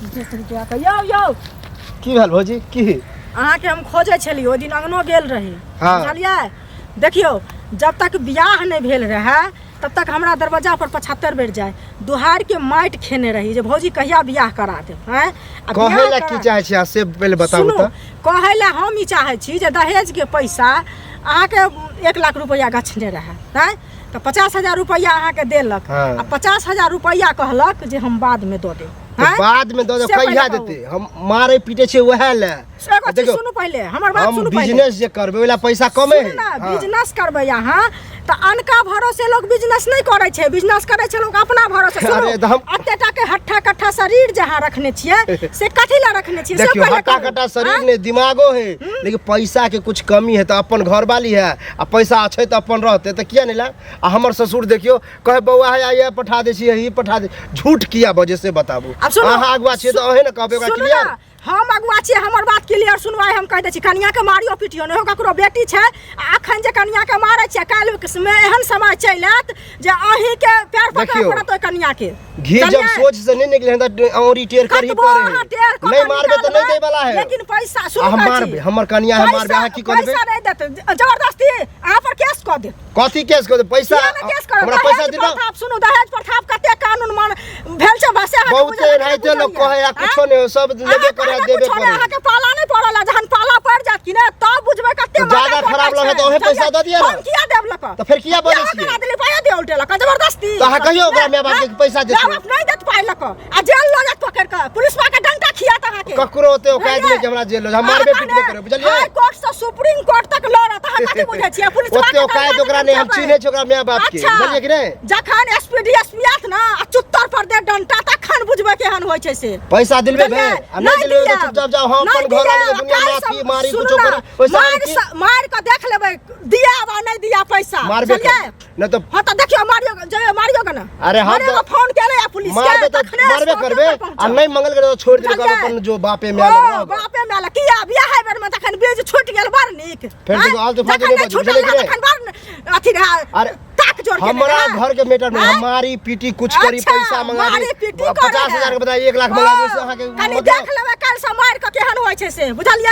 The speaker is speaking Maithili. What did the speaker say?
रुपया के यौ यौ। की भेल भौजी? की अहाँके हम खोजै छलियै, ओहि दिन अंगनो गेल रही। बुझलियै? देखियौ, जब तक बियाह नहि भेल रहए तब तक हमरा दरवाजा पर 75 बेर जाय, दुहार के माटि खेने रही जे भौजी कहिया बियाह करा देब। आँय, आ कहै बियाह लए की चाहै छी अहाँ से पहिले बताबू। सुनू, तऽ कहै लए हम ई चाहै छी जे दहेज के पैसा अहाँके 1 लाख रुपैआ गछने रहए, आँय, तऽ 50,000 रुपैआ अहाँके देलक। आ 50,000 रुपैआ कहलक जे हम बादमे दऽ देब। तऽ आँय? बाद में दऽ दे से पहिले कहिया कहू। देते? हम मारे पीटे छियै वएह लए। से एगो चीज देखियौ, सुनू पहिले, हमर बात हम सुनू पहिले। बिजनेस जे करबै ओहि लए पैसा कमे सुनू है। ने, बिजनेस करबै अहाँ तऽ अनका भरोसे लोग बिजनेस नहि करै छै, बिजनेस करै छै लोग अपना भरोसे। सुनू, अरे तऽ हम- एते टा के हट्ठा कट्ठा शरीर जे अहाँ रखने छियै से कथी लए रखने छियै से देखियौ, पहिले हट्टा कहू। कट्टा शरीर आँय? नहि, दिमागो है, लेकिन पैसा के कुछ कमी है। तऽ अपन घरवाली है आ पैसा छै तऽ अपन रहते तऽ किया नहि लायब? आ हमर ससुर देखियौ कहे बौआ है आइए पठा दै छी, यही पठा दे। झूठ किया बजे से बताबू। आब सुनू, अहाँ अगुआ छियै तऽ अहें ने कहबै ओकरा। सुनू क्लियर ने, हम अगुआ छियै, हमर बात क्लियर सुनवाइ। हम कहि दै छी, कनियाके मारियो पिटियो नहि हो, ककरो बेटी छै। आ अखन जे कनियाके मारै छियै, काल्हि मे एहन समय चलि आयत जे अहीँके पैर पकड़ऽ देखियौ, पड़त ओहि कनियाके। घी जब बुझलियै? सोच से नहीं निकले हैं तो औरी टेर करही कतबो पड़े अहाँ है। टेढ़ कऽ नहीं कऽ मारबे तो नहीं निकालबै, दे वाला है। लेकिन पैसा सुनू आ हम कहै छी। मारबे, हमर कनिया है, मारबे, अहाँ की कऽ देबै? पैसा नहीं देत, जबरदस्ती अहाँ पर केस कऽ देत। कथी केस कऽ देबै? पैसा किया ने केस करब? हमरा पैसा दहेज दिलवा। प्रथा, सुनू, दहेज प्रथा कते कानून मान भेल छै, बस अहाँके बहुते बुझल एनाहिते नहि लोग बुझल कहै आ यऽ। कुछो नहि हो, सब अहाँ लेबे करे कहबै देबे कुछो नहि, करे। अहाँके पाला नहि पड़ल है, जहन पाला पड़ि जायत कि ने तब बुझबै कते तऽ माथा ज्यादा पकड़ै खराब छै। लगत तऽ ओहे पैसा दऽ दिअ ने। हम किया देब लक? तऽ फेर किया बजै बियाह छियै? करा देली, पाइयो दिअ उल्टे लक जबरदस्ती। तऽ अहाँ कहियौ ओकरा माय बाप के कि पैसा देतै। माय बाप नहि देत पाइ लक आ जेल लऽ जायत पकड़ि कऽ, पुलिस के डंडा खियात अहाँके। ककरो ओते औकात नहि कि हमरा जेल लऽ जाउ, हम मारबे पीटबे करबै, बुझलियै? हाई कोर्ट से सुप्रीम कोर्ट तक लड़त, अहाँ कथी बुझै छियै? पुलिस ओते औकात ओकरा नहि, हम चिन्है छियै ओकरा माय बाप के, बुझलियै कि नहि? जखन एसपी डीएसपी आयत ने आ चुत्तर पर दे डंटा, तखन बुझबै केहन होइ छै से। पैसा दिलबे बुझलियै? बे आ नहि दिलबे तऽ दियाब। चुपचाप जाओ, हम नहि अपन घर दियाब, आबि दुनिया काल्हि माफी सब- मारी सुनू कुछो ने, करे पैसा मारि कऽ देख लेबै, दिया वा नहि दिया पैसा। मारबे बुझलियै? कर नहि तऽ हाँ तऽ देखियौ, मारियो जइयो, मारियो के ने। अरे हम मारियो तऽ- के फोन केले आ पुलिस के मारबे तऽ तखने मारबे स्टॉप करबे पर आ पहुँचब। नहि मंगल करे तऽ छोड़ि देबै, बुझलियै? अपन जो बापे माय ओ, लग रहब। बापे माय लग किया बियाह बेर में तखन बीज छूटि गेल बड़ नीक। फेर आँय? देखियौ, आलतू फालतू जखन नहि नहि बाजू, छूटल बुझलियै कि रहए नहि? तखन बड़ अथी रहए, अरे, ताक जोड़ के हमरा रहए। घर के मैटर में आँय? हम मारी पीटी कुछ करी अच्छा, पैसा मंगा दी, मारी पीटी करे 50,000 के बदला 1 लाख मंगा दी, से अहाँके कनी मतलब देख लेबै काल्हि से मारि कऽ केहन होइ छै से, बुझलियै?